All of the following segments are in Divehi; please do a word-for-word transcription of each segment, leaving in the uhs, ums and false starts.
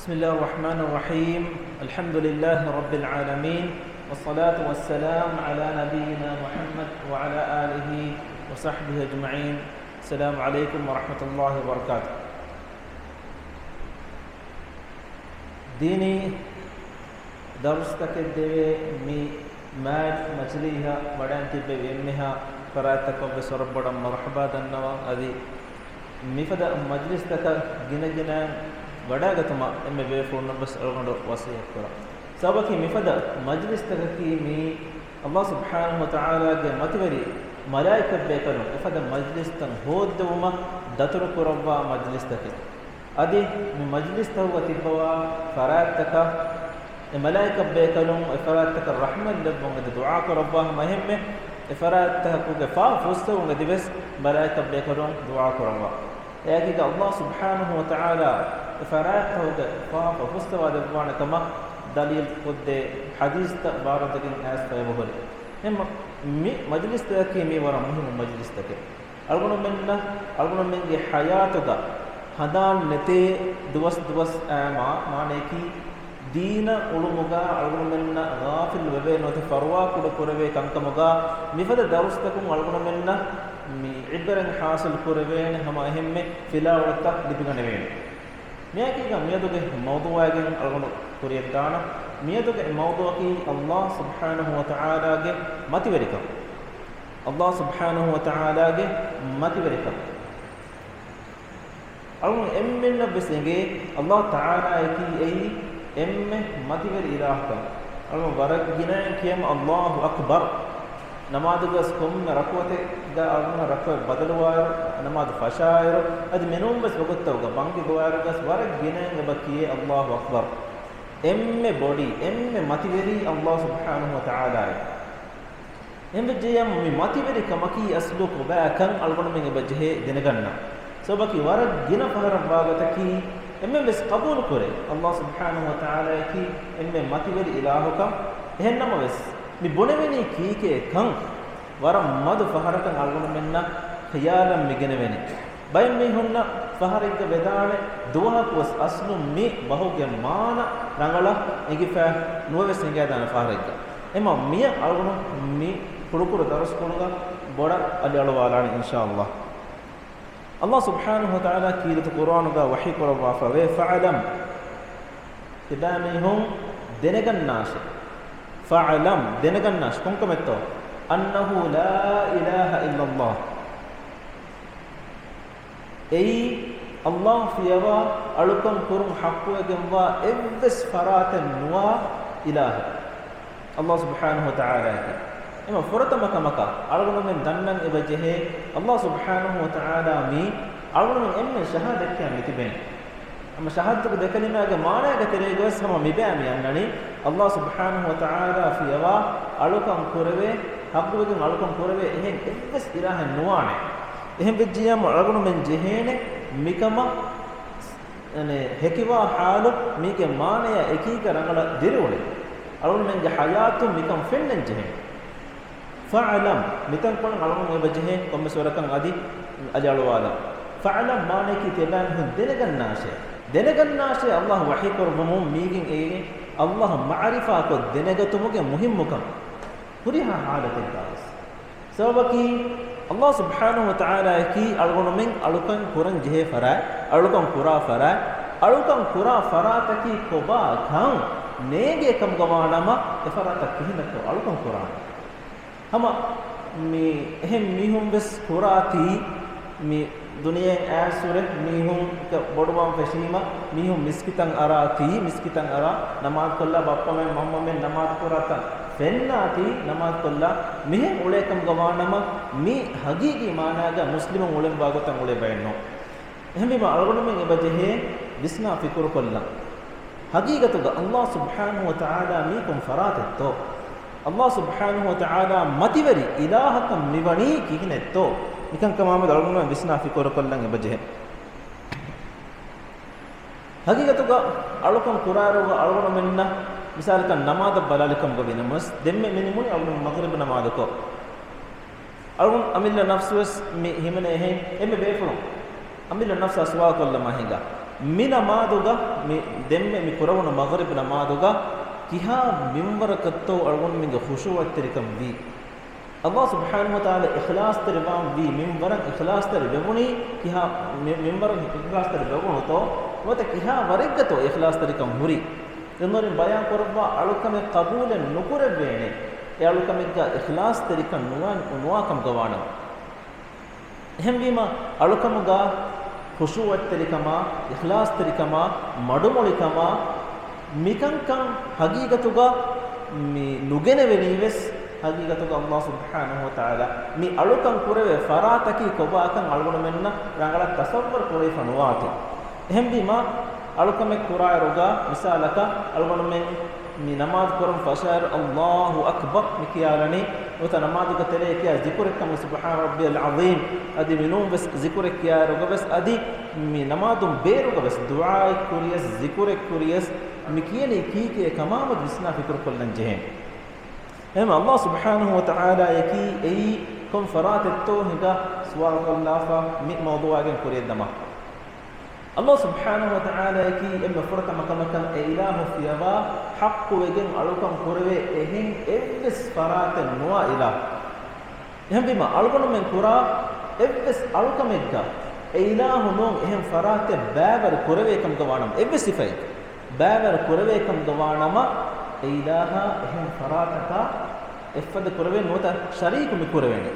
بسم الله الرحمن الرحيم. الحمد لله رب العالمين، والصلاة والسلام على نبينا محمد وعلى آله وصحبه أجمعين. السلام عليكم ورحمة الله وبركاته. ދީނީ ދަރުސްތަކެއް ދެވޭ މި މާތް މަޖިލީހަށް ވަޑައިން ތިއްބެވި އެންމެހާ ފަރާތްތަކަށްވެސް ވަރަށް ބޮޑަށް މަރުޙަބާ ދަންނަވަން. އަދި މިފަދަ މަޖިލިސްތަކަށް ގިނަގިނައިން ވަޑައިގަތުމަށް އެންމެ ބޭފުޅުންނަށްވެސް އަޅުގަނޑު ވަސިއްޔަތްކުރަން. ސަބަބަކީ މިފަދަ މަޖިލިސްތަކަކީ މީ ﷲ ސުބްޙާނަހޫ ވަތަޢާލާގެ މަތިވެރި މަލާއިކަތްބޭކަލުން އެފަދަ މަޖިލިސްތައް ހޯއްދެވުމަށް ދަތުރުކުރައްވާ މަޖިލިސްތަކެއް. އަދި މި މަޖިލިސްތަކުގަ ތިއްބަވާ ފަރާތްތަކަށް އެ މަލާއިކަތްބޭކަލުން އެ ފަރާތްތަކަށް ރަޙްމަތް ލެއްވުން އެދި ދުޢާ ކުރައްވާ ހަމަ އެހެންމެ އެ ފަރާތްތަކުގެ ފާފަ ފުއްސެވުން އެދިވެސް މަލާއިކަތްބޭކަލުން ދުޢާ ކުރައްވާ. އެއާއެކީގަ ﷲ ސުބްޙާނަހޫ ވަތަޢާލާ އެ ފަރާތްތަކުގެ ފާފަ ފުއްސަވާ ދެއްވާނެ ކަމަށް ދަލީލު ކޮށްދޭ ޙަދީޘްތައް ވާރިދުވެގެން އައިސްފައިވެ ހުރި. އެހެންމަ މި މަޖިލިސްތަކަކީ މީ ވަރަށް މުހިއްމު މަޖިލިސްތަކެއް. އަޅުގަނޑުމެންނަށް އަޅުގަނޑުމެންގެ ޙަޔާތުގަ ހަނދާން ނެތޭ ދުވަސް ދުވަސް އައިމާ، މާނައަކީ ދީނަށް އުޅުމުގަ އަޅުގަނޑުމެންނަށް ޣާފިލް ވެވޭ ނުވަތަ ފަރުވާ ކުޑަ ކުރެވޭ ކަންކަމުގަ މިފަދަ ދަރުސްތަކުން އަޅުގަނޑުމެންނަށް މި ޢިބްރަތް ޙާޞިލް ކުރެވޭނެ ހަމަ އެހެންމެ ފިލާވަޅުތައް ލިބިގަނެވޭނެ. މިއާއެކީގަ މިއަދުގެ މައުޟޫޢާގެން އަޅުގަނޑު ކުރިޔަށްދާނަން. މިއަދުގެ މައުޟޫޢަކީ ﷲ ސުބްޙާނަހޫ ވަތަޢާލާގެ މަތިވެރިކަން. ﷲ ސުބްޙާނަހޫ ވަތަޢާލާގެ މަތިވެރިކަން. އަޅުގަނޑު އެންމެންނަށްވެސް އެނގޭ ﷲ ތަޢާލާއަކީ އެއީ އެންމެ މަތިވެރި އިލާހުކަން. އަޅުގަނޑު ވަރަށް ގިނައިން ކިޔަމަ ﷲ އަކްބަރު. ނަމާދުގަސް ކޮންމެ ރަކުޢަތެއްގަ އަޅުގަނޑު ރަކުޢަތް ބަދަލުވާއިރު، ނަމާދު ފަށާއިރު، އަދި މިނޫންވެސް ވަގުތުތަކުގަ ބަންގި ގޮވާއިރުގަސް ވަރަށް ގިނައިން އެބަ ކިޔޭ ﷲ އަކްބަރު. އެންމެ ބޮޑީ، އެންމެ މަތިވެރީ ﷲ ސުބްޙާނަހޫ ވަތަޢާލާއޭ. އެހެންވެއްޖެޔާމަ މި މަތިވެރިކަމަކީ އަސްލު ކޮބާކަން އަޅުގަނޑުމެން އެބަ ޖެހޭ ދެނެގަންނަން. ސަބަބަކީ ވަރަށް ގިނަ ފަހަރަށް ވާގޮތަކީ އެންމެން ވެސް ޤަބޫލު ކުރޭ ﷲ ސުބްޙާނަހޫ ވަތަޢާލާއަކީ އެންމެ މަތިވެރި އިލާހުކަން. އެހެންނަމަވެސް، މި ބުނެވެނީ ކީކޭ ކަން ވަރަށް މަދު ފަހަރަކަށް އަޅުގަނޑުމެންނަށް ޚިޔާލަށް މިގެނެވެނީ. ބައެއް މީހުންނަށް ފަހަރެއްގަ ވެދާނެ ދުވަހަކުވެސް އަސްލު މި ބަހުގެ މާނަ ރަނގަޅަށް އެނގިފަ ނުވެވެސް ހިނގައިދާނެ ފަހަރެއްގަ. އެމަ މިޔަށް އަޅުގަނޑު މި ކުޑަކުޑަ ދަރުސްކޮޅުގަ ބޮޑަށް އަލިއަޅުވާލާނެ އިންޝާﷲ. ﷲ ސުބްޙާނަހޫ ވަތަޢާލާ ކީރިތި ޤުރްއާނުގަ ވަޙީ ކުރައްވާފަ ވޭ، ފައަލަމް، ތިބާމީހުން ދެނެގަންނާށޭ. ފައަލަމް، ދެނެގަންނާށޭ. ކޮންކަމެއްތޯ؟ އަންނަހޫ ލާ އިލާހަ އިއްލަﷲ. އެއީ، ﷲ ފިޔަވާ އަޅުކަން ކުރުން ޙައްޤުވެގެންވާ އެއްވެސް ފަރާތެއް ނުވާ އިލާހެއް ﷲ ސުބްޙާނަހޫ ވަތަޢާލާއަކީ. އެމަ ފުރަތަމަ ކަމަކަށް އަޅުގަނޑުމެން ދަންނަން އެބަ ޖެހޭ، ﷲ ސުބްޙާނަހޫ ވަތަޢާލާ މީ އަޅުގަނޑުމެން އެންމެން ޝަހާދަތްކިޔަން މިތިބެނީ. އެމަ ޝަހާދަތުގެ ދެކަލިމާގެ މާނައިގެ ތެރޭގަވެސް ހަމަ މިބައި މި އަންނަނީ، ﷲ ސުބްޙާނަހޫ ވަތަޢާލާ ފިޔަވާ އަޅުކަން ކުރެވޭ، ޙައްޤުވެގެން އަޅުކަން ކުރެވޭ އެހެން އެއްވެސް އިލާހެއް ނުވާނެ. އެހެން ވެއްޖިއްޔާމަ އަޅުގަނޑުމެން ޖެހޭނެ މިކަމަށް އެނެ، ހެކިވާ ޙާލު މީގެ މާނަޔާ އެކީގަ ރަނގަޅަށް ދިރިއުޅެން. އަޅުގަނޑުމެންގެ ޙަޔާތުން މިކަން ފެންނަން ޖެހޭނެ. ފައަލަމް، މިތަންކޮޅުން އަޅުގަނޑު އެބަ ޖެހޭ ކޮންމެސް ވަރަކަށް އަދި އަލިއަޅުވާލަން. ފައަލަމް މާނަޔަކީ ތިޔަބައިމީހުން ދެނެގަންނާށޭ. ދެނެގަންނާށޭ ﷲ ވަޙީކުރައްވަމުން މީގެން އެއީ ﷲ މަޢުރިފާކޮށް ދެނެގަތުމުގެ މުހިއްމުކަން. ހުރިހާ ޙާލަތެއްގަވެސް. ސަބަބަކީ، ﷲ ސުބްޙާނަހޫ ވަތަޢާލާއަކީ އަޅުގަނޑުމެން އަޅުކަން ކުރަން ޖެހޭ ފަރާތް، އަޅުކަން ކުރާ ފަރާތް، އަޅުކަން ކުރާ ފަރާތަކީ ކޮބާކަން ނޭނގޭ ކަމުގަ ވާނަމަ، އެ ފަރާތަށް ކިހިނެއްތޯ އަޅުކަން ކުރާނެ. ހަމަ މި އެހެން މީހުން ވެސް ކުރާތީ، މި ދުނިޔެއިން އައިސްވުރެ މީހުން ބޮޑުވާން ފެށީމަ، މީހުން މިސްކިތަށް އަރާތީ، މިސްކިތަށް އަރާ ނަމާދުކޮށްލާ، ބައްޕަމެން މަންމަމެން ނަމާދު ކުރާ ތަން ފެންނާތީ، ނަމާދުކޮށްލާ މިހެން އުޅޭ ކަމުގަ ވާނަމަ، މީ ހަގީގީ މާނާގަ މުސްލިމުން އުޅެންވާ ގޮތަށް އުޅޭ ބައެއް ނޫން. އެހެންވީމަ އަޅުގަނޑުމެން އެބަ ޖެހޭ ވިސްނާ ފިކުރުކޮށްލަން. ހަގީގަތުގަ ﷲ ސުބްޙާނަހޫ ވަތަޢާލާ މީ ކޮން ފަރާތެއްތޯ؟ ﷲ ސުބްޙާނަހޫ ވަތަޢާލާ މަތިވެރި އިލާހަކަށް މިވަނީ ކިހިނެއްތޯ؟ މިކަންކަމާމެދު އަޅުގަނޑުމެން ވިސްނާ ފިކުރުކޮށްލަން އެބަޖެހޭ. ހަގީގަތުގަ އަޅުކަން ކުރާއިރު އަޅުގަނޑުމެންނަށް މިސާލަކަށް ނަމާދަށް ބަލާލިކަމުގަ ވީނަމަވެސް، ދެންމެ މި ނިމުނީ އަޅުގަނޑު މަޣްރިބު ނަމާދުކޮށް. އަޅުގަނޑު އަމިއްލަ ނަފްސުވެސް މި ހިމެނޭ އެހެން، އެންމެ ބޭފުޅުން އަމިއްލަ ނަފްސާ ސުވާލުކޮށްލަމާ ހިނގާ. މި ނަމާދުގަ، މި ދެންމެ މި ކުރެވުނު މަޣްރިބް ނަމާދުގަ ކިހާ މިންވަރަކަށްތޯ އަޅުގަނޑުމެންގެ ޚުޝޫޢަތްތެރިކަން ވީ؟ ﷲ ސުބްޙާނަހޫ ވަތަޢާލާ އިޚްލާޞްތެރިވާން ވީ މިންވަރަށް އިޚްލާޞްތެރި ވެވުނީ ކިހާ، މި-، މިންވަރަށް އިޚްލާޞްތެރި ވެވުނުތޯ؟ ނުވަތަ ކިހާ ވަރެއްގަތޯ އިޚްލާޞްތެރިކަން ހުރީ؟ އެންމެ ބަޔާން ކުރައްވާ އަޅުކަމެއް ޤަބޫލެއް ނުކުރެވޭނެ، އެ އަޅުކަމެއްގަ އިޚްލާޞްތެރިކަން ނުވާ-، ނުވާކަމުގަ ވާނަމަ. އެހެންވީމަ، އަޅުކަމުގަ ޚުޝޫޢަތްތެރިކަމާ، އިޚްލާޞްތެރިކަމާ، މަޑުމޮޅިކަމާ، މިކަންކަން ހަގީގަތުގަ މި ނުގެނެވެނީވެސް، ހަގީގަތުގަ ﷲ ސުބްޙާނަހޫ ވަތަޢާލާ މި އަޅުކަން ކުރެވޭ ފަރާތަކީ ކޮބާކަން އަޅުގަނޑުމެންނަށް ރަނގަޅަށް ތަޞައްވަރު ކުރެވިފަ ނުވާތީ. އެހެންވީމަ، އަޅުކަމެއް ކުރާއިރުގަ، މިސާލަކަށް، އަޅުގަނޑުމެން މި ނަމާދު ކުރަން ފަށާއިރު، ﷲ އަކްބަރު މި ކިޔާލަނީ، ނުވަތަ ނަމާދުގެ ތެރޭ ކިޔާ ޒިކުރެއްކަމުގެ، سبحان ربي العظيم، އަދި މިނޫންވެސް ޒިކުރެއް ކިޔާއިރުގަވެސް، އަދި މި ނަމާދުން ބޭރުގަވެސް ދުޢާއެއް ކުރިޔަސް، ޒިކުރެއް ކުރިޔަސް، މި ކިޔަނީ ކީކޭ ކަމާމެދު ވިސްނާ ފިކުރުކޮށްލަން ޖެހޭނެ. އެހެން ﷲ ސުބްޙާނަހޫ ވަތަޢާލާއަކީ އެއީ ކޮން ފަރާތެއްތޯ ހިނގާ ސުވާލުކޮށްލާފަ މި މައުޟޫޢާގެން ކުރިޔަށްދަމާ. ﷲ ސުބްޙާނަހޫ ވަތަޢާލާއަކީ އެންމެ ފުރަތަމަ ކަމަކަށް އެ އިލާހު ފިޔަވާ ޙައްޤުވެގެން އަޅުކަން ކުރެވޭ އެހެން އެއްވެސް ފަރާތެއް ނުވާ އިލާހު. އެހެންވީމަ، އަޅުގަނޑުމެން ކުރާ އެއްވެސް އަޅުކަމެއްގަ އެ އިލާހު ނޫން އެހެން ފަރާތެއް ބައިވަރު ކުރެވޭކަމުގަ ވާނަމަ، އެއްވެސް ސިފައެއް ބައިވަރު ކުރެވޭކަމުގަ ވާނަމަ، އެ އިލާހާ އެހެން ފަރާތަކާ އެއްފަދަ ކުރެވޭ ނުވަތަ ޝަރީކު މި ކުރެވޭނެ.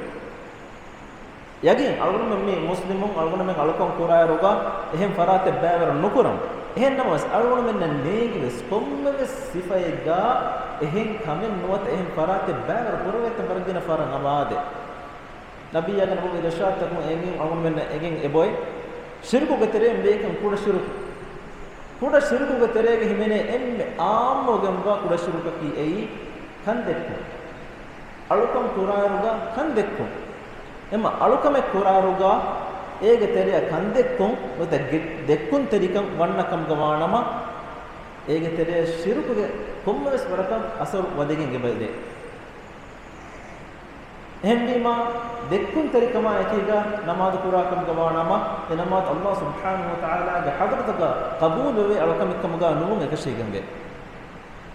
ޔަގީން، އަޅުގަނޑުމެން މި މުސްލިމުން، އަޅުގަނޑުމެން އަޅުކަން ކުރާއިރުގަ އެހެން ފަރާތެއް ބައިވަރު ނުކުރަން. އެހެން ނަމަވެސް، އަޅުގަނޑުމެންނަށް ނޭނގިވެސް ކޮންމެވެސް ސިފައެއްގަ އެހެން ކަމެއް ނުވަތަ އެހެން ފަރާތެއް ބައިވަރު ކުރެވޭތަން ވަރަށް ގިނަ ފަހަރަށް އަމާދެ. ނަބިއްޔާގެ ނަބަވީ އިރުޝާދުތަކުން އެނގެން އަޅުގަނޑުމެންނަށް އެނގެން އެބައޮތް. ޝިރުކުގެ ތެރެއިން ބޭކަން ކުޑަ ޝިރުކު. ކުޑަ ޝިރުކުގެ ތެރޭގަ ހިމެނޭ އެންމެ އާއްމުވެގެންވާ ކުޑަ ޝިރުކަކީ އެއީ ކަންދެއްކުން. އަޅުކަން ކުރާއިރުގަ ކަންދެއްކުން. އެމަ އަޅުކަމެއް ކުރާއިރުގަ އޭގެ ތެރެއަށް ކަންދެއްކުން ނުވަތަ ގެ-، ދެއްކުންތެރިކަން ވަންނަ ކަމުގަ ވާނަމަ، އޭގެ ތެރެއަށް ޝިރުކުގެ ކޮންމެވެސް ވަރަކަށް އަސަރު ވަދެގެން އެބައިދޭ. އެހެންވީމާ، ދެއްކުންތެރިކަމާ އެކީގަ ނަމާދު ކުރާ ކަމުގަ ވާނަމަ، އެ ނަމާދު ﷲ ސުބްޙާނަހޫ ވަތަޢާލާގެ ޙަޟްރަތުގަ ޤަބޫލުވެވޭ އަޅުކަމެއްކަމުގަ ނުވުން އެކަށީގެންވޭ.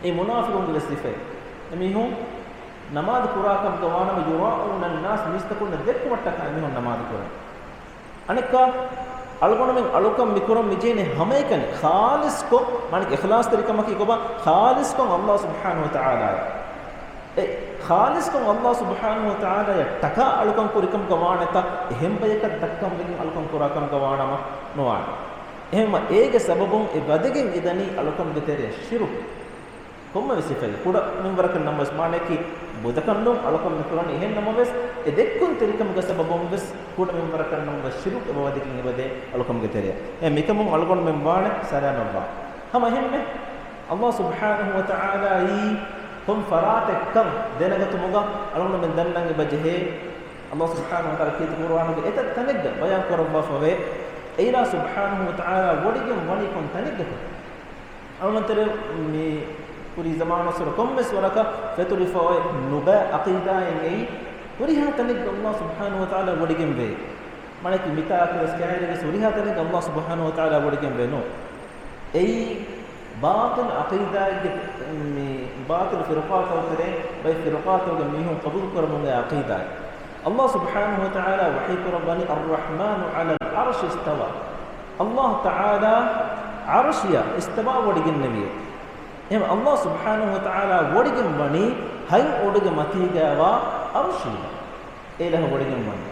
އެއީ މުނާފިޤުންގެ ވެސް ސިފައެއް. އެމީހުން ނަމާދު ކުރާ ކަމުގަ ވާނަމަ، يراءون الناس، މީސްތަކުންނަށް ދެއްކުމަށްޓަކާ އެމީހުން ނަމާދު ކުރަން. އަނެއްކާ، އަޅުގަނޑުމެން އަޅުކަން މިކުރަން މިޖެހެނީ ހަމައެކަނި ޚާލިޞްކޮށް، މާނައަކީ އިޚްލާޞްތެރިކަމަކީ ކޮބާ؟ ޚާލިޞްކޮށް ﷲ ސުބްޙާނަހޫ ވަތަޢާލާއަށް. އެ ޚާލިޞްކޮށް ﷲ ސުބްޙާނަހޫ ވަތަޢާލާއަށް ޓަކާ އަޅުކަން ކުރިކަމުގަ ވާނެތަ، އެހެން ބަޔަކަށް ދައްކަން ވެގެން އަޅުކަން ކުރާ ކަމުގަ ވާނަމަ ނުވާނެ. އެހެންމަ އޭގެ ސަބަބުން އެ ވަދެގެން އެދަނީ އަޅުކަމުގެ ތެރެއަށް ޝިރުކު. ކޮންމެވެސް ސިފައެއް ކުޑަ މިންވަރަކަށް ނަމަވެސް، މާނައަކީ ބުދަކަށް ނޫން އަޅުކަން މިކުރަނީ. އެހެން ނަމަވެސް، އެ ދެއްކުންތެރިކަމުގެ ސަބަބުން ވެސް ކުޑަ މިންވަރަކަށް ނަމަވެސް ޝިރުކު އެބަވަދެގެން އެބަދޭ އަޅުކަމުގެ ތެރެއަށް. އެ މިކަމުން އަޅުގަނޑުމެން ވާނެ ސަލާމަތްވާ. ހަމަ އެހެންމެ، ﷲ ސުބްޙާނަހޫ ވަތަޢާލާއީ ކޮން ފަރާތެއްކަން ދެނެގަތުމުގަ އަޅުގަނޑުމެން ދަންނަން އެބަޖެހޭ. ﷲ ސުބްޙާނަހޫ ވަތަޢާލާ ކީރިތި ޤުރުއާނުގެ އެތައް ތަނެއްގަ ބަޔާން ކުރައްވާފަވޭ. އެއިލާހު ސުބްޙާނަހޫ ވަތަޢާލާ ވޮޑިގެން ވަނީ ކޮން ތަނެއްގަތޯ؟ އަޅުގަނޑުމެން ތެރޭ މި ކުރީ ޒަމާނުއްސުރެ ކޮންމެސް ވަރަކަށް ފެތުރިފަ އޮތް ނުބައި ޢަޤީދާއެއް އެއީ، ހުރިހާ ތަނެއްގަ ﷲ ސުބްޙާނަހޫ ވަތަޢާލާ ވޮޑިގެންވޭ. މާނައަކީ މިތާ އަކުރެސް ކައިރިވެސް ހުރިހާ ތަނެއްގަ ﷲ ސުބްޙާނަހޫ ވަތަޢާލާ ވޮޑިގެންވޭ ނޫން. އެއީ ބާޠިލު ޢަޤީދާއެއްގެ، މި ބާޠިލު ފިރުޤާތަކުގެ ތެރެއިން ބައެއް ފިރުޤާތަކުގެ މީހުން ޤަބޫލު ކުރަމުން އެ ޢަޤީދާއެއް. ﷲ ސުބްޙާނަހޫ ވަތަޢާލާ ވަޙީ ކުރައްވަނީ، الرحمن على العرش استوى. ﷲ ތަޢާލާ ޢަރުޝިއަށް އިސްތަވާ ވޮޑިގެންނެވިއޭ. އެހެން ﷲ ސުބްޙާނަހޫ ވަތަޢާލާ ވޮޑިގެން ވަނީ ހަތް އުޑުގެ މަތީގައިވާ ޢަރުޝީގަ. އެ އިލާހު ވޮޑިގެން ވަނީ.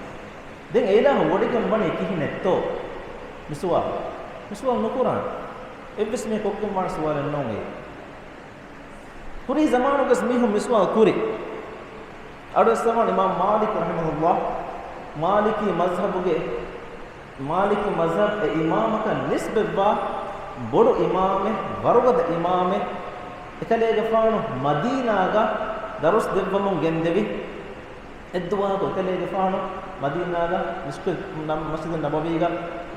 ދެން އެ އިލާހު ވޮޑިގެން ވަނީ ކިހިނެއްތޯ؟ މި ސުވާލު. މި ސުވާލު ނުކުރާނެ. އެއްވެސް މީހަކު ކޮށްގެން ވާނެ ސުވާލެއް ނޫން އެއީ. ކުރީ ޒަމާނުގަސް މީހުން މި ސުވާލު ކުރި. އަޑުއެއްސަވާން އިމާމް މާލިކް ރަޙިމަހުﷲ، މާލިކީ މަޒްހަބުގެ، މާލިކީ މަޒްހަބް އެ އިމާމަކަށް ނިސްބަތްވާ ބޮޑު އިމާމެއް، ވަރުގަދަ އިމާމެއް، އެކަލޭގެފާނު މަދީނާގަ ދަރުސް ދެއްވަމުން ގެންދެވި. އެއްދުވަހަކު އެކަލޭގެފާނު މަދީނާގަ މިސްކިތް، ނަ-، މަސްޖިދު ނަބަވީގަ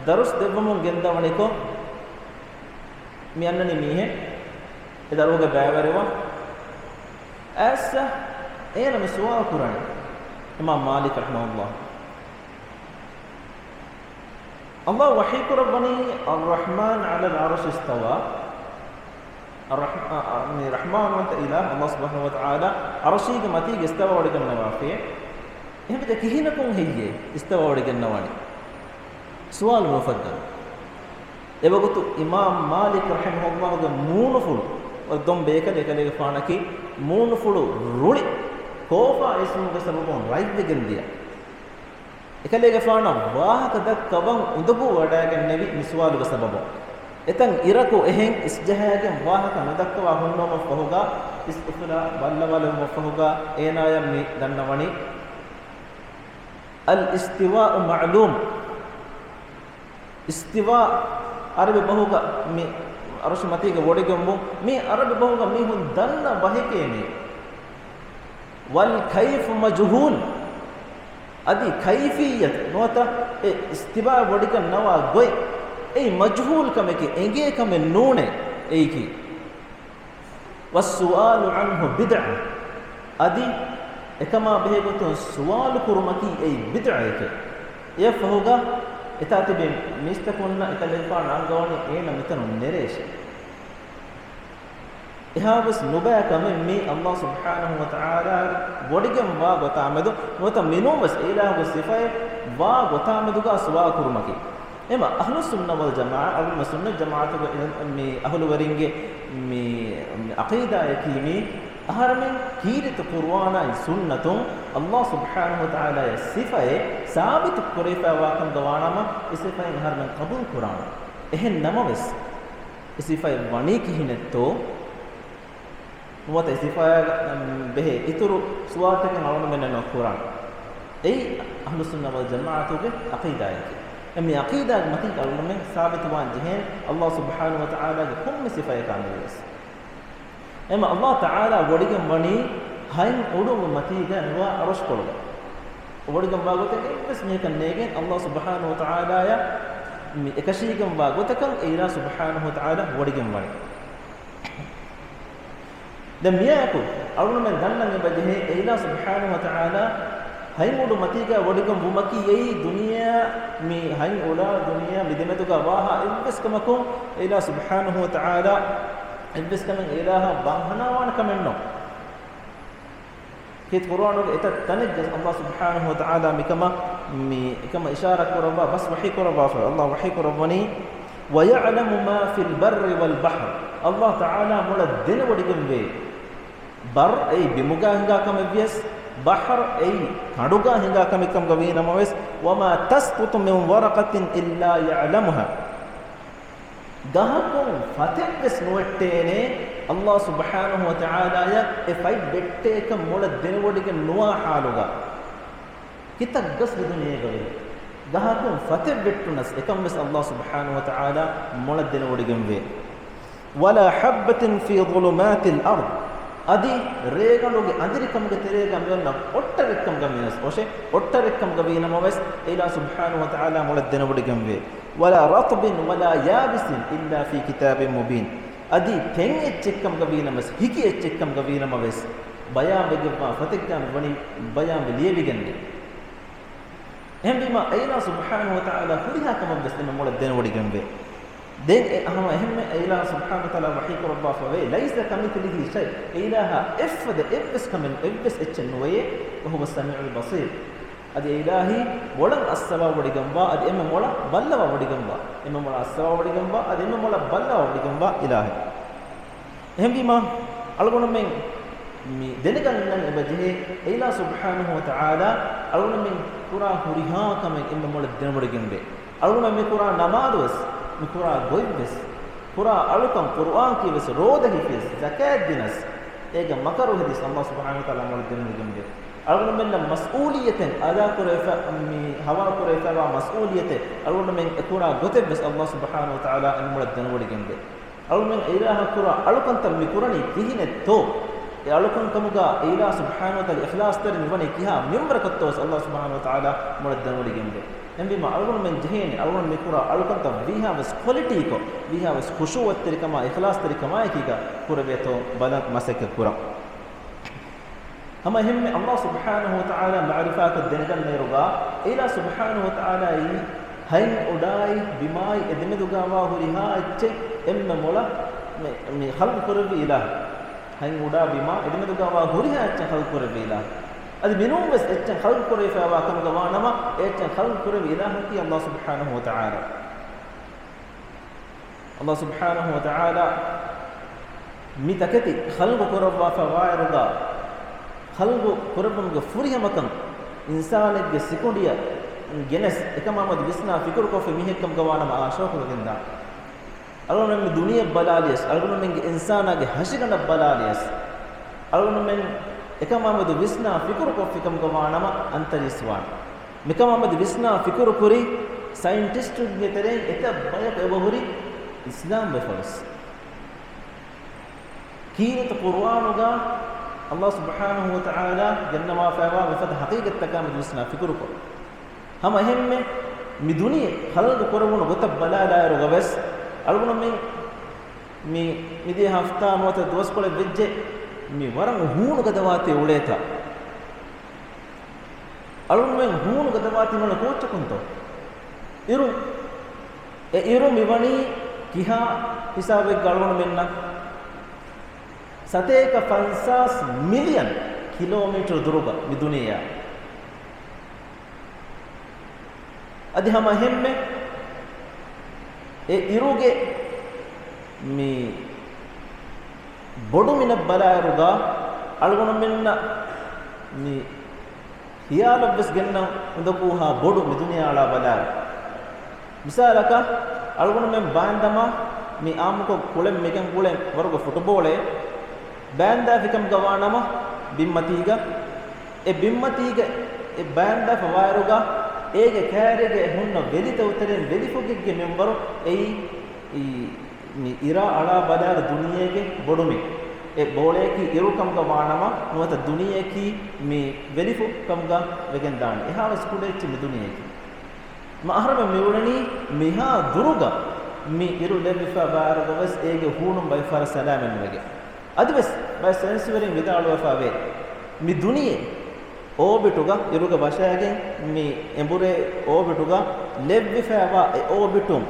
ދަރުސް ދެއްވަމުން ގެންދަވަނިކޮށް، މި އަންނަނީ މީހެއް އެ ދަރުވަގެ ބައިވެރިވާ. އައިއްސަ އޭނަ މި ސުވާލު ކުރަނީ އިމާމް މާލިކް ރަޙިމަހުﷲ. އަﷲ ވަޙީކުރައްވަނީ، الرحمن على العرش استوى. އައްރަޙް-، އަ، އަ، މި ރަޙްމާންވަންތަ އިލާހު އަﷲ ސުބްޙާނަހޫ ވަތަޢާލާ ޢަރުޝީގެ މަތީގަ އިސްތަވާ ވޮޑިގަންނަވާފި. އެހެންވެއްޖެ ކިހިނަކުން ހެއްޔޭ އިސްތަވާ ވޮޑިގަންނަވާނީ؟ ސުވާލު ނުފައްދަން. އެވަގުތު އިމާމް މާލިކް ރަޙިމަހުﷲގެ މޫނުފުޅު، ދޮން ބޭކަލެއް އެކަލޭގެފާނަކީ މޫނުފުޅު ރުޅި ކޯފާ އިސްވުމުގެ ސަބަބުން ރަތްވެގެން ދިޔަ. އެކަލޭގެފާނަށް ވާހަކަ ދައްކަ ވަން އުނދަގޫވަޑައިގެންނެވި މި ސުވާލުގެ ސަބަބުން. އެތަން އިރަކު އެހެން އިސްޖަހައިގެން ވާހަކަ ނުދައްކަވާ ހުންނަވުމަށްފަހުގަ، އިސް އުފުލާ ބައްލަވާލެވުމަށްފަހުގަ، އޭނާޔަށް މި ދަންނަވަނީ، الِاسْتِوَاءُ مَعْلُومٌ. އިސްތިވާ ޢަރަބި ބަހުގަ މި ޢަރުޝު މަތީގަ ވޮޑިގެންވުން، މީ ޢަރަބި ބަހުގަ މީހުން ދަންނަ ބަހެކޭ މީ. وَالْكَيْفُ مَجْهُولٌ. އަދި ކައިފިއްޔަތު ނުވަތަ އެ އިސްތިވާ ވޮޑިގަން ނަވާ ގޮތް، އެއީ މަޖްހޫލް ކަމެކޭ، އެނގޭ ކަމެއް ނޫނޭ އެއީކީ. وَالسُّؤَالُ عَنْهُ بِدْعَةٌ. އަދި އެކަމާ ބެހޭގޮތުން ސުވާލު ކުރުމަކީ އެއީ ބިދްޢައެކޭ. އެއަށްފަހުގަ އެތާ ތިބި މީސްތަކުންނަށް އެކަލޭގެފާނު އަންގަވަނީ އޭނަ މިތަނުން ނެރޭށޭ. އެހާވެސް ނުބައި ކަމެއް މީ އަﷲ ސުބްޙާނަހޫ ވަތަޢާލާ ވޮޑިގެން ވާ ގޮތާމެދު ނުވަތަ މިނޫންވެސް އެ އިލާހުގެ ސިފައެއް ވާ ގޮތާމެދުގަ ސުވާލު ކުރުމަކީ. އެމަ އަހްލުއްސުންނަ ވަލްޖަމާޢާ، އަޅުގަނޑު ސުންނަތް ޖަމާޢަތުގެ މި އަހުލުވެރިންގެ މި، މި ޢަޤީދާއަކީ މީ، އަހަރެމެން ކީރިތި ޤުރުއާނާއި ސުންނަތުން އަﷲ ސުބްޙާނަހޫ ވަތަޢާލާގެ ސިފައެއް ސާބިތު ކުރެވިފައިވާކަން ވާނަމަ، އެ ސިފައިން އަހަރެމެން ޤަބޫލު ކުރާނެ. އެހެން ނަމަވެސް، އެ ސިފައެއް ވަނީ ކިހިނެއްތޯ؟ ނުވަތަ އެ ސިފައާ ބެހޭ އިތުރު ސުވާލުތަކެއް އަޅުގަނޑުމެންނަށް ނުކުރާނެ. އެއީ އަހްލުއްސުންނަ ވަލްޖަމާޢަތުގެ ޢަޤީދާއެކޭ. އެ މި ޢަޤީދާގެ މަތީގަ އަޅުގަނޑުމެން ސާބިތުވާން ޖެހޭނެ އަﷲ ސުބްޙާނަހޫ ވަތަޢާލާގެ ކޮންމެ ސިފަޔަކާ މެދުވެސް. އެމަ އަﷲ ތަޢާލާ ވޮޑިގެން ވަނީ ހަތް އުޑުން މަތީގަ ނުވާ ޢަރުޝްކޮޅުގަ. ވޮޑިގެންވާ ގޮތެއް އެއްވެސް މީހަކަށް ނޭގެން އަﷲ ސުބްޙާނަހޫ ވަތަޢާލާޔަށް މި އެކަށީގެންވާ ގޮތަކަށް އެ އިލާހު ސުބްޙާނަހޫ ވަތަޢާލާ ވޮޑިގެން ވަނީ. ދެން މިއާއެކު އަޅުގަނޑުމެން ދަންނަން އެބަޖެހޭ، އެ އިލާހު ސުބްޙާނަހޫ ވަތަޢާލާ ހަތް އުޑު މަތީގަ ވޮޑިގެން ވުމަކީ އެއީ ދުނިޔެއާ މި ހަތް އުޑާ ދުނިޔެއާ މި ދެމެދުގަ ވާހާ އެއްވެސް ކަމަކުން އެ އިލާހު ސުބްޙާނަހޫ ވަތަޢާލާ އެއްވެސް ކަމެއް އެ އިލާހަށް ބަންހަނާވާނެ ކަމެއް ނޫން. ކީރިތި ޤުރުއާނުގެ އެތައް ތަނެއްގަ އަﷲ ސުބްޙާނަހޫ ވަތަޢާލާ މިކަމަށް މި އެކަމަށް އިޝާރާތް ކުރައްވާ ބަސް ވަޙީ ކުރައްވާފަ، އަﷲ ވަޙީ ކުރައްވަނީ، وَيَعْلَمُ مَا فِي الْبَرِّ وَالْبَحْرِ. އަﷲ ތަޢާލާ މޮޅަށް ދެނެވޮޑިގެންވޭ. ބަރް އެއީ ބިމުގަ ހިނގާ ކަމެއްވިޔަސް، ބަޙްރު އެއީ ކަނޑުގަ ހިނގާ ކަމެއް ކަމުގަ ވީނަމަވެސް، وَمَا تَسْقُطُ مِنْ وَرَقَةٍ إِلَّا يَعْلَمُهَا. ގަހަކުން ފަތެއްވެސް ނުވެއްޓޭނެ، އަﷲ ސުބްޙާނަހޫ ވަތަޢާލާޔަށް އެ ފަތް ވެއްޓޭކަން މޮޅަށް ދެނެވޮޑިގެން ނުވާ ޙާލުގަ. ކިތައްގަސް މި ދުނިޔޭގަވޭ. ގަހަކުން ފަތެއް ވެއްޓުނަސް އެކަންވެސް އަﷲ ސުބްޙާނަހޫ ވަތަޢާލާ މޮޅަށް ދެނެވޮޑިގެންވޭ. وَلَا حَبَّةٍ فِي ظُلُمَاتِ الْأَرْضِ. އަދި ރޭގަނޑުގެ އަނދިރިކަމުގެ ތެރޭގަ މިއޮންނަ އޮށްޓަރެއްކަމުގަ މިވެސް އޮށެ، އޮށްޓަރެއްކަމުގަ ވީނަމަވެސް އެ އިލާހު ސުބްޙާނަހޫ ވަތަޢާލާ މޮޅަށް ދެނެވޮޑިގެންވޭ. وَلَا رَطْبٍ وَلَا يَابِسٍ إِلَّا فِي كِتَابٍ مُبِينٍ. އަދި ތެން އެއްޗެއްކަމުގަ ވީނަމަވެސް، ހިކި އެއްޗެއްކަމުގަ ވީނަމަވެސް، ބަޔާންވެގެންވާ ފޮތެއްގަ މިވަނީ ބަޔާންވެ ލިޔެވިގެންނެ. އެހެންވީމަ، އެ އިލާހު ސުބްޙާނަހޫ ވަތަޢާލާ ހުރިހާ ކަމެއްވެސް އެންމެ މޮޅަށް ދެނެވޮޑިގެންވޭ. ދެން އެ ހަމަ އެހެންމެ އެ އިލާހު ސުބްޙާނަހޫ ވަތަޢާލާ ވަޙީ ކުރައްވާފަވޭ، لَيْسَ كَمِثْلِهِ شَيْءٌ، އެ އިލާހާ އެއްފަދަ އެއްވެސް ކަމެއް އެއްވެސް އެއްޗެއް ނުވެޔޭ، وَهُوَ السَّمِيعُ الْبَصِيرُ. އަދި އެ އިލާހީ މޮޅަށް އައްސަވާވޮޑިގެންވާ، އަދި އެންމެ މޮޅަށް ބައްލަވާވޮޑިގެންވާ، އެންމެ މޮޅަށް އައްސަވާވޮޑިގެންވާ، އަދި އެންމެ މޮޅަށް ބައްލަވާވޮޑިގެންވާ އިލާހެއް. އެހެންވީމާ، އަޅުގަނޑުމެން މި ދެނެގަންނަން އެބަޖެހޭ، އެ އިލާހު ސުބްޙާނަހޫ ވަތަޢާލާ އަޅުގަނޑުމެން ކުރާ ހުރިހާ ކަމެއް އެންމެ މޮޅަށް ދެނެވޮޑިގެންވޭ. އަޅުގަނޑުމެން މި ކުރާ ނަމާދުވެސް، މި ކުރާ ގޮތްވެސް، ކުރާ އަޅުކަން، ޤުރުއާން ކިޔެވެސް، ރޯދަ ހިފިޔަސް، ޒަކާތް ދިނަސް، އޭގަ މަކަރޫހެއް ހެދިޔަސް އަﷲ ސުބްޙާނަހޫ ވަތަޢާލާ މޮޅަށް ދެނެވޮޑިގެންވޭ. އަޅުގަނޑުމެންނަށް މަސްއޫލިއްޔަތެއް އަދާކުރެވިފަ، މި ހަވާލުކުރެވިފައިވާ މަސްއޫލިއްޔަތެއް، އަޅުގަނޑުމެން އެ ކުރާ ގޮތެއްވެސް އަﷲ ސުބްޙާނަހޫ ވަތަޢާލާ އެންމެ މޮޅަށް ދެނެވޮޑިގެންވޭ. އަޅުގަނޑުމެން އެ އިލާހަށް ކުރާ އަޅުކަންތައް މި ކުރަނީ ކިހިނެއްތޯ؟ އެ އަޅުކަން ކަމުގަ އެ އިލާހު ސުބްޙާނަހޫ ވަތަޢާލާ އިޚްލާޞްތެރިން މިވަނީ ކިހާ މިންވަރަކަށްތޯވެސް އަﷲ ސުބްޙާނަހޫ ވަތަޢާލާ މޮޅަށް ދެނެވޮޑިގެންވޭ. އެހެންވީމަ އަޅުގަނޑުމެން ޖެހޭނެ، އަޅުގަނޑު މި ކުރާ އަޅުކަންތައް ވީހާވެސް ކޮލިޓީކޮށް، ވީހާވެސް ޚުޝޫޢަތްތެރިކަމާ، އިޚްލާޞްތެރިކަމާއެކީގަ ކުރެވޭތޯ ބަލަން މަސައްކަތް ކުރަން. ހަމަ އެހެންމެ އަﷲ ސުބްޙާނަހޫ ވަތަޢާލާ މަޢުރިފާކޮށް ދެނެގަންނައިރުގަ، އެ އިލާހު ސުބްޙާނަހޫ ވަތަޢާލާއީ ހަތް އުޑާއި ބިމާއި އެދެމެދުގަވާ ހުރިހާ އެއްޗެއް އެންމެ މޮޅަށް މި، މި ޚަލްޤު ކުރެއްވި އިލާހު. ހަތް އުޑާ ބިމާ އެދެމެދުގަވާ ހުރިހާ އެއްޗެއް ޚަލްޤު ކުރެއްވި އިލާހު. އަދި މިނޫން ވެސް އެއްޗެއް ޚަލްޤު ކުރެވިފައިވާ ކަމުގަ ވާނަމަ، އެ އެއްޗެއް ޚަލްޤު ކުރެއްވި އިލާހަކީ ﷲ ސުބްޙާނަހޫ ވަތަޢާލާ. ﷲ ސުބްޙާނަހޫ ވަތަޢާލާ މި ތަކެތި ޚަލްޤު ކުރައްވާފަ ވާއިރުގަ، ޚަލްޤު ކުރެއްވުމުގެ ފުރިހަމަކަން އިންސާނެއްގެ ސިކުނޑިއަށް ގެނެސް، އެކަމާމެދު ވިސްނާ ފިކުރުކޮށްފި މީހެއްކަމުގަ ވާނަމަ އާ ޝައުޤުވެގެންދާނެ. އަޅުގަނޑުމެން މި ދުނިޔެ ބަލާލިޔަސް، އަޅުގަނޑުމެންގެ އިންސާނާގެ ހަށިގަނޑަށް ބަލާލިޔަސް، އަޅުގަނޑުމެން އެކަމާމެދު ވިސްނާ ފިކުރުކޮށްފިކަމުގަ ވާނަމަ އަންތަރީސްވާނެ. މިކަމާމެދު ވިސްނާ ފިކުރުކުރި ސައިންޓިސްޓުންގެ ތެރެއިން އެތައް ބަޔަކު އެބަހުރި އިސްލާމްވެފަވެސް. ކީރިތި ޤުރުއާނުގަ ﷲ ސުބްޙާނަހޫ ވަތަޢާލާ ގެންނަވާފައިވާ މިފަދަ ޙަޤީޤަތްތަކާމެދު ވިސްނާ ފިކުރުކޮށް، ހަމަ އެހެންމެ މި ދުނިޔެ ޚަލްޤު ކުރެވުނު ގޮތަށް ބަލާލާއިރުގަ ވެސް، އަޅުގަނޑުމެން މި، މިދިޔަ ހަފްތާ ނުވަތަ ދުވަސްކޮޅެއް ވެއްޖެ، މި ވަރަށް ހޫނު ގަދަވާތީ އުޅޭތާ. އަޅުގަނޑުމެން ހޫނު ގަދަވާތީ ނޫނީ ކޯއްޗަކުންތޯ؟ އިރު، އެ އިރު މިވަނީ ކިހާ ހިސާބެއްގަ އަޅުގަނޑުމެންނަށް؟ ސަތޭކަ ފަންސާސް މިލިއަން ކިލޯމީޓަރު ދުރުގަ މި ދުނިޔެއާ. އަދި ހަމަ އެހެންމެ އެ އިރުގެ މި ބޮޑުމިނަށް ބަލާއިރުގަ އަޅުގަނޑުމެންނަށް މި ހިޔާލަށްވެސް ގެންނަން އުނދަގޫހާ ބޮޑު މި ދުނިޔެއާ އަޅާ ބަލާއިރު. މިސާލަކަށް، އަޅުގަނޑުމެން ބާއިން ދަމާ މި އާއްމުކޮށް ކުޅެން މިގެން ގުޅެން ވަރުގެ ފުޓުބޯޅެއް ބާއިން ދާފިކަމުގަ ވާނަމަ ބިންމަތީގަ، އެ ބިންމަތީގަ އެ ބާއިން ދާފަ ވާއިރުގަ އޭގެ ކާރިގަ ހުންނަ ވެލިތަކު ތެރެއިން ވެލިފުށްގެ މިންވަރު އެއީ މި އިރާ އަޅާ ބަލާއިރު ދުނިޔޭގެ ބޮޑުމިން. އެ ބޯޅަޔަކީ އިރުކަމުގަ ވާނަމަ ނުވަތަ ދުނިޔެއަކީ މި ވެލިފުށް ކަމުގަ ވެގެންދާނެ. އެހާވެސް ކުޑައެއްޗެއް މި ދުނިޔެއަކީ. މަ އަހަރެމެން މިއުޅެނީ މިހާ ދުރުގަ މި އިރު ލެއްވިފަ ވާއިރުގަވެސް އޭގެ ހޫނުން ބައެއް ފަހަރަށް ސަލާމަތް ނުވެގެން. އަދިވެސް ބައެއް ސައިންސްވެރިން ވިދާޅުވެފަ ވޭ، މި ދުނިޔެ އޯބިޓުގަ، އިރުގެ ވަށައިގެން މި އެނބުރޭ އޯބިޓުގަ ލެއްވިފައިވާ އެ އޯބިޓުން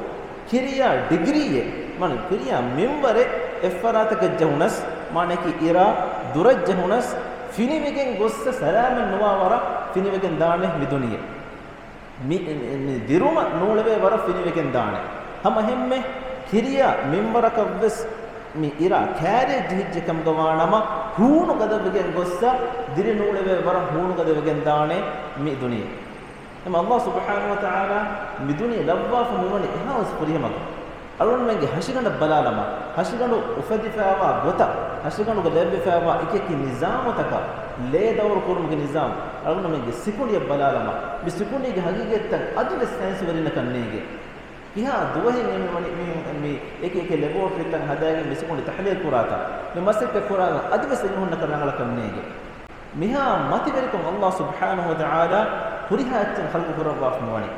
ކިރިޔާ ޑިގްރީއެއް، މާނަ ކިރިޔާ މިންވަރެއް އެއްފަރާތަކަށް ޖެހުނަސް، މާނައަކީ އިރާ ދުރަށް ޖެހުނަސް، ފިނިވެގެން ގޮއްސަ ސަލާމަތް ނުވާ ވަރަށް ފިނިވެގެން ދާނެ މި ދުނިޔެ. މި، މި ދިރުމަށް ނޫޅެވޭ ވަރަށް ފިނިވެގެން ދާނެ. ހަމަ ހެންމެ ކިރިޔާ މިންވަރަކަށްވެސް މި އިރާ ކާރިއަށް ޖެހިއްޖެ ކަމުގަ ވާނަމަ، ހޫނު ގަދަވެގެން ގޮއްސަ ދިރި ނޫޅެވޭ ވަރަށް ހޫނު ގަދަވެގެން ދާނެ މި ދުނިޔެ. އެމަ ﷲ ސުބްޙާނަހޫ ވަތަޢާލާ މި ދުނިޔެ ލައްވާފަ މިވަނީ އެހާވެސް ފުރިހަމަކަށް. އަޅުގަނޑުމެންގެ ހަށިގަނޑަށް ބަލާލަމާ، ހަށިގަނޑު އުފެދިފައިވާ ގޮތަށް، ހަށިގަނޑުގަ ލެއްވިފައިވާ އެކިއެކި ނިޒާމުތަކަށް، ލޭ ދައުރު ކުރުމުގެ ނިޒާމު، އަޅުގަނޑުމެންގެ ސިކުނޑިއަށް ބަލާލަމާ، މި ސިކުނޑީގެ ހަގީގަތްތައް އަދިވެސް ސައިންސްވެރިންނަކަށް ނޭނގޭ. ކިހާ ދުވަހެއް އެމީހުން މި، މި އެކި އެކި ލެބޯޓްރީތައް ހަދާގެން މި ސިކުނޑި ތަޙްލީލް ކުރާތާ، މި މަސައްކަތް ކުރާގަ އަދިވެސް އެމީހުންނަކަށް ރަނގަޅަކަށް ނޭނގޭ. މިހާ މަތިވެރިކޮށް ﷲ ސުބްޙާނަހޫ ވަތަޢާލާ ހުރިހާ އެއްޗެއް ޚަލްޤު ކުރައްވާފަ މިވަނީ.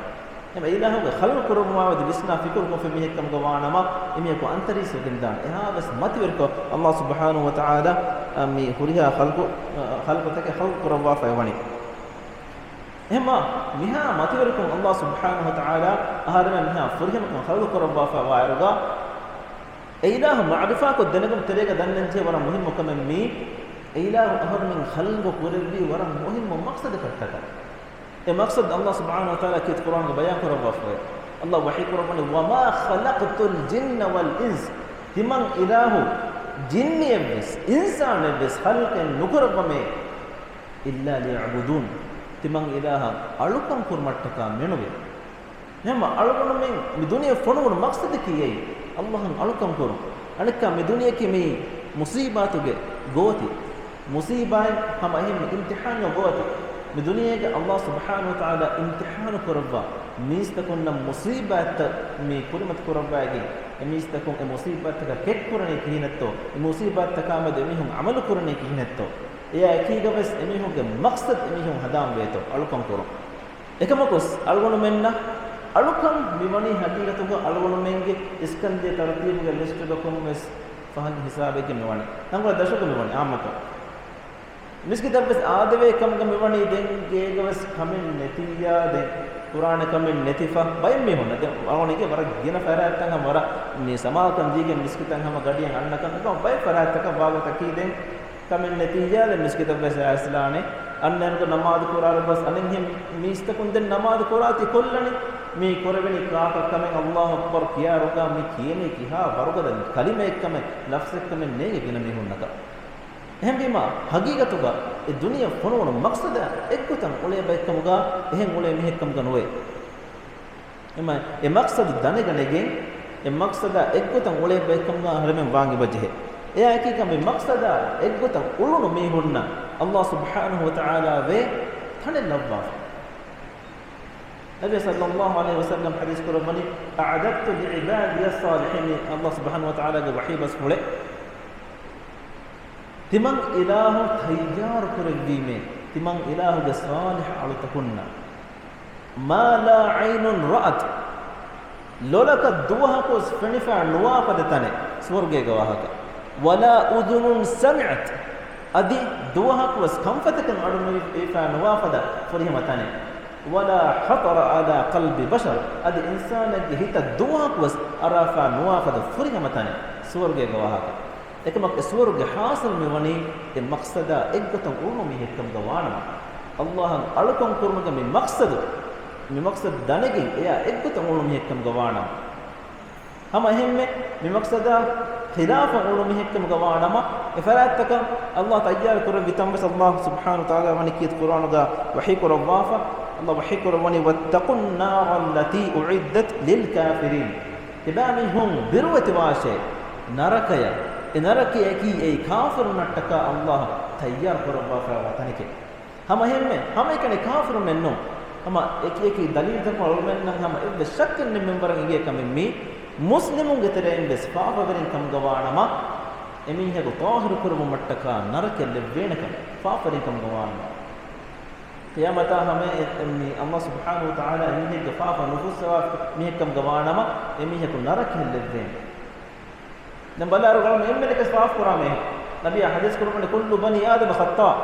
އެމަ އިލާހުގެ ޚަލްޤު ކުރުމާމެދު ވިސްނާ ފިކުރު ކޮށްފި މީހެއްކަމުގަ ވާނަމަ، އެމީހަކު އަންތަރީސްވެގެން ދާނެ. އެހާވެސް މަތިވެރިކޮށް ﷲ ސުބްޙާނަހޫ ވަތަޢާލާ މި ހުރިހާ ޚަލްޤު، ޚަލްޤުތަކެއް ޚަލްޤު ކުރައްވާފައި ވަނީ. އެހެންމާ މިހާ މަތިވެރިކޮށް ﷲ ސުބްޙާނަހޫ ވަތަޢާލާ އަހަރެމެން މިހާ ފުރިހަމަކޮށް ޚަލްޤު ކުރައްވާފައި ވާއިރުގަ، އެ އިލާހު މަޢުރިފާކޮށް ދެނެގަން ތެރޭގަ ދަންނަންޖެހޭ ވަރަށް މުހިއްމު ކަމެއް މީ، އެ އިލާހު އަހަރުމެން ޚަލްޤު ކުރެއްވީ ވަރަށް މުހިއްމު މަޤްޞަދަކަށްޓަކާ. އެ މަޤްޞަދު ﷲ ސުބްޙާނަހޫ ވަތަޢާލާ ކީރިތި ޤުރްއާނުގަ ބަޔާން ކުރައްވާފައޭ. ﷲ ވަޙީ ކުރައްވަނީ، "وما خلقت الجن والإنس" ތިމަން އިލާހު ޖިންނިއެއްވެސް، އިންސާނެއްވެސް ޚަލްޤެއް ނުކުރައްވަމޭ. "إلا ليعبدون" ތިމަން އިލާހަށް އަޅުކަން ކުރުމަށްޓަކާ މެނުވެ. އެހެންމަ އަޅުގަނޑުމެން މި ދުނިޔެ ފޮނުވުނު މަޤްޞަދަކީ އެއީ، ﷲ އަށް އަޅުކަން ކުރުން. އަނެއްކާ މި ދުނިޔެއަކީ މި މުޞީބާތުގެ ގޯތި. މުޞީބާތް ހަމަ އެހެން މި އިމްތިޙާނުގެ ގޯތި. މި ދުނިޔޭގަ ﷲ ސުބްޙާނަހޫ ވަތަޢާލާ އިމްތިޙާނު ކުރައްވާ މީސްތަކުންނަށް މުޞީބާތްތައް މި ކުރިމަތި ކުރައްވައިގެން، އެ މީސްތަކުން އެ މުޞީބާތްތަކަށް ކެތްކުރަނީ ކިހިނެއްތޯ؟ އެ މުޞީބާތްތަކާމެދު އެމީހުން ޢަމަލު ކުރަނީ ކިހިނެއްތޯ؟ އެއާ އެކީގަވެސް އެމީހުންގެ މަޤްޞަދު އެމީހުން ހަނދާންވޭތޯ އަޅުކަން ކުރުން. އެކަމަކުސް، އަޅުގަނޑުމެންނަށް އަޅުކަން މިވަނީ ހަގީގަތުގަ އަޅުގަނޑުމެންގެ އިސްކަންދީ ތަރުތީބުގެ ލިސްޓުގަ ކޮންމެސް ފަހަން ހިސާބެއްގަ މިވަނީ. ތަންކޮޅެއް ދަށުގަ މިވަނީ އާއްމުކޮށް. މިސްކިތަށް ވެސް އާދެވޭ ކަމުގަ މިވަނީ ދެން ގޭގަ ވެސް ކަމެއް ނެތިއްޔާ، ދެން ކުރާނެ ކަމެއް ނެތިފަ ބައެއް މީހުންނަށް. ދެން އަޅުގަނޑު ވަރަށް ގިނަ ފަރާތްތައް ހަމަ ވަރަށް މި ސަމާލުކަން ދީގެން މިސްކިތަށް ހަމަ ގަޑިއަށް އަންނަ ކަމެއް ބައެއް ފަރާތްތަކަށް ވާގޮތަކީ ދެން ކަމެއް ނެތިއްޔާ، ދެން މިސްކިތަށް ވެސް އައިސްލާނެ. އަންނައިރުގަ ނަމާދު ކުރާއިރު ގޮސް އަނެއްހެން މީސްތަކުން ދެން ނަމާދު ކުރާތީ ކޮށްލަނީ. މީ ކުރެވެނީ ކާކަށް ކަމެއް؟ އައްލާހު އަކްބަރު ކިޔާއިރުގަ މި ކިޔެނީ ކިހާ ވަރުގަދަ ކަލިމައެއްކަމެއް، ލަފްޒެއްކަމެއް ނޭނގެ ގިނަ މީހުންނަކަށް. އެހެންވީމާ، ހަގީގަތުގަ އެ ދުނިޔެ ފޮނުވުނު މަޤްޞަދާ އެއްގޮތަށް އުޅޭ ބައެއްކަމުގަ އެހެން އުޅޭ މީހެއްކަމުގަ ނުވޭ. އެމަ، އެ މަޤްޞަދު ދަނެގަނެގެން، އެ މަޤްޞަދާ އެއްގޮތަށް އުޅޭ ބައެއްކަމުގަ އަހަރެމެން ވާން އެބަޖެހޭ. އެއާއެކީގަ މި މަޤްޞަދާ އެއްގޮތަށް އުޅުނު މީހުންނަށް އައްލާހު ސުބްޙާނަހު ވަތަޢާލާ ވޭ ތަނެއް ލައްވާފަ. ނަބީ ޞައްލައްލާހު ޢަލައިހި ވަސައްލަމް ޙަދީޘް ކުރައްވަނީ، "أعددت لعبادي الصالحين." އައްލާހު ސުބްޙާނަހު ވަތަޢާލާގެ ވަޙީ ބަސްފުޅެއް. ތިމަން އިލާހު ތައްޔާރު ކުރެއްވީމޭ، ތިމަން އިލާހުގެ ޞާލިޙު އަޅުތަކުންނަށް. "ما لا عين رأت." ލޮލަކަށް ދުވަހަކުވެސް ފެނިފަ ނުވާފަދަ ތަނެއް ސުވަރުގޭގެ ވާހަކަ. "ولا أذن سمعت." އަދި ދުވަހަކުވެސް ކަންފަތަކަށް އަޑު ނުވިފަ ނުވާފަދަ ފުރިހަމަ ތަނެއް. "ولا خطر على قلب بشر." އަދި އިންސާނެއްގެ ހިތަށް ދުވަހަކުވެސް އަރާފަ ނުވާފަދަ ފުރިހަމަ ތަނެއް ސުވަރުގޭގެ ވާހަކަ. އެކަމަކު އެ ސުވަރުގެ ޙާޞިލު މިވަނީ އެ މަޤްޞަދާ އެއްގޮތަށް އުޅުނު މީހެއްކަމުގަ ވާނަމަ، އައްލާހަށް އަޅުކަން ކުރުމުގެ މި މަޤްޞަދު، މި މަޤްޞަދު ދަނެގެން އެއާ އެއްގޮތަށް އުޅުނު މީހެއްކަމުގަ ވާނަމަ. ހަމަ އެހެންމެ މި މަޤްޞަދާ ޚިލާފަށް އުޅުނު މީހެއްކަމުގަ ވާނަމަ، އެ ފަރާތްތަކަށް އައްލާހު ތައްޔާރު ކުރެއްވި ތަން ވެސް އައްލާހު ސުބްޙާނަހު ވަތަޢާލާ ވަނީ ކީރިތި ޤުރްއާނުގަ ވަޙީ ކުރައްވާފަ. އައްލާހު ވަޙީ ކުރައްވަނީ، "واتقوا النار التي أعدت للكافرين." ތިބާ މީހުން ބިރުވެތިވާށޭ ނަރަކަޔަށް. އެ ނަރަކަޔަކީ އެއީ ކާފިރުންނަށްޓަކާ އައްލާހު ތައްޔާރު ކުރައްވާފައިވާ ތަނެކޭ. ހަމަ އެހެންމެ، ހަމައެކަނި ކާފިރުންނެއް ނޫން. ހަމަ އެކި އެކި ދަލީލުތަކުން އަޅުގަނޑުމެންނަށް ހަމަ އެއްވެސް ޝައްކެއް ނެތް މިންވަރަށް އެނގޭ ކަމެއް މީ، މުސްލިމުންގެ ތެރެއިން ވެސް ފާފަވެރިން ކަމުގަ ވާނަމަ، އެމީހަކު ޠާހިރު ކުރުވުމަށްޓަކާ ނަރަކަޔަށް ލެއްވޭނެ ކަމެއް، ފާފަވެރިން ކަމުގަ ވާނަމަ. ޤިޔާމަތާ ހަމަ އެ، އެ، މި އައްލާހު ސުބްޙާނަހު ވަތަޢާލާ އެމީހެއްގެ ފާފަ ނުފުއްސަވާ މީހެއްކަމުގަ ވާނަމަ، އެމީހަކު ނަރަކަޔަށް ލެއްވޭނެ. ދެން ބަލާއިރު އަޅުގަނޑު އެންމެނަކަސް ފާފަ ކުރާ މީހެއް. ނަބިއްޔާ ޙަދީޘް ކުރައްވަނީ، "كل بني آدم خطاء."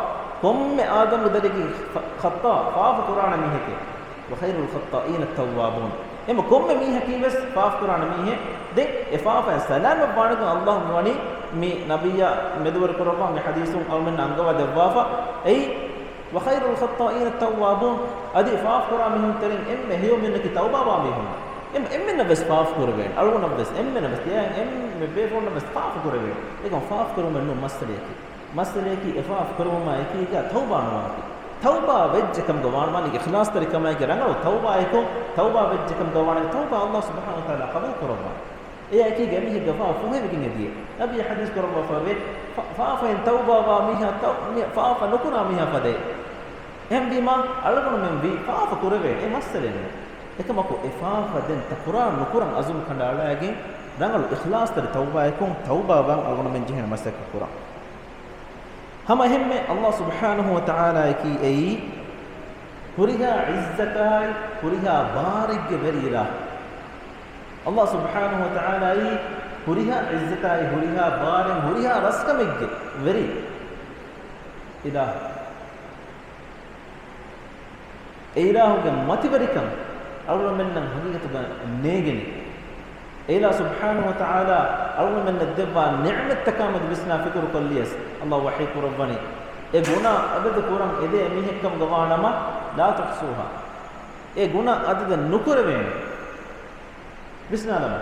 ކޮންމެ އާދަމްގެ ދަރިއަކީ ޚައްޠާ، ފާފަ ކުރާނެ މީހެކޭ. "وخير الخطائين التوابون." އެމަ ކޮންމެ މީހަކީ ވެސް ފާފަ ކުރާނެ މީހެއް. ދެން އެ ފާފައިން ސަލާމަތްވާނެކަން އައްލާހު މިވަނީ މި ނަބިއްޔާ މެދުވެރި ކުރައްވާ މި ޙަދީޘުން އަޅުމެންނަށް އަންގަވާ ދެއްވާފަ. އެއީ، "وخير الخطائين التوابون." އަދި ފާފަ ކުރާ މީހުން ތެރެއިން އެންމެ ހެޔޮ މީހުންނަކީ ތައުބާވާ މީހުން. އެންމެ، އެންމެންނަށް ވެސް ފާފަ ކުރެވޭނެ. އަޅުގަނޑަށް ވެސް، އެންމެނަށް ވެސް، ތިޔަ އެންމެ ބޭފުޅުންނަށް ވެސް ފާފަ ކުރެވޭނެ. އެކަމަ ފާފަ ކުރުމެއް ނޫން މައްސަލަޔަކީ. މައްސަލަޔަކީ އެ ފާފަ ކުރުމާ އެކީގަ ތައުބާ ނުވާކީ. ތައުބާ ވެއްޖެކަމުގަ ވާނަމަ، އިޚްލާޞްތެރިކަމާއެކީ ރަނގަޅު ތައުބާއެކު، ތައުބާ ވެއްޖެކަމުގަ ވާނަމަ، ތައުބާ އައްލާހު ސުބްޙާނަހު ވަތަޢާލާ ޤަބޫލު ކުރައްވާނެ. އެއާއެކީގަ އެމީހެއްގެ ފާފަ ފުހެވިގެން އެދިޔަ. ނަބީ ޙަދީޘް ކުރައްވާފައިވޭ، ފާ-، ފާފައިން ތައުބާވާ މީހާ ތައު-، މި-، ފާފަ ނުކުރާ މީހާ ފަދައޭ. އެހެންވީމާ، އަޅުގަނޑުމެން ވީ ފާފަ ކުރެވޭނެ، އެ މައްސަލައެއް ނޫން. އެކަމަކު، އެ ފާފަ ދެން ތަކުރާރު ނުކުރަން އަޒުމް ކަނޑައަޅައިގެން، ރަނގަޅު އިޚްލާޞްތެރި ތައުބާއެކުން ތައުބާވާން އަޅުގަނޑުމެން ޖެހޭނެ މަސައްކަތް ކުރަން. ހަމަ އެހެންމެ އައްލާހު ސުބްޙާނަހު ވަތަޢާލާއަކީ އެއީ ހުރިހާ ޢިއްޒަތާއި ހުރިހާ ބާރެއްގެ ވެރި އިލާހު. އައްލާހު ސުބްޙާނަހު ވަތަޢާލާއީ ހުރިހާ ޢިއްޒަތާއި ހުރިހާ ބާރެއް ހުރިހާ ރަސްކަމެއްގެ ވެރި އިލާހު. އެ އިލާހުގެ މަތިވެރިކަން އަޅުގަނޑުމެންނަށް ހަގީގަތުގަ ނޭނގެނީ. އެ އިލާހު ސުބްޙާނަހު ވަތަޢާލާ އަޅުގަނޑުމެންނަށް ދެއްވާ ނިޢުމަތްތަކާމެދު ވިސްނާ ފިކުރުކޮށްލިޔަސް، އައްލާހު ވަޙީ ކުރައްވަނީ، އެ ގުނަ އަދަދު ކުރަން އެދޭ މީހެއްކަމުގަ ވާނަމަ، لا تحصوها. އެ ގުނަ އަދަދެއް ނުކުރެވޭނެ. ވިސްނާލަމާ.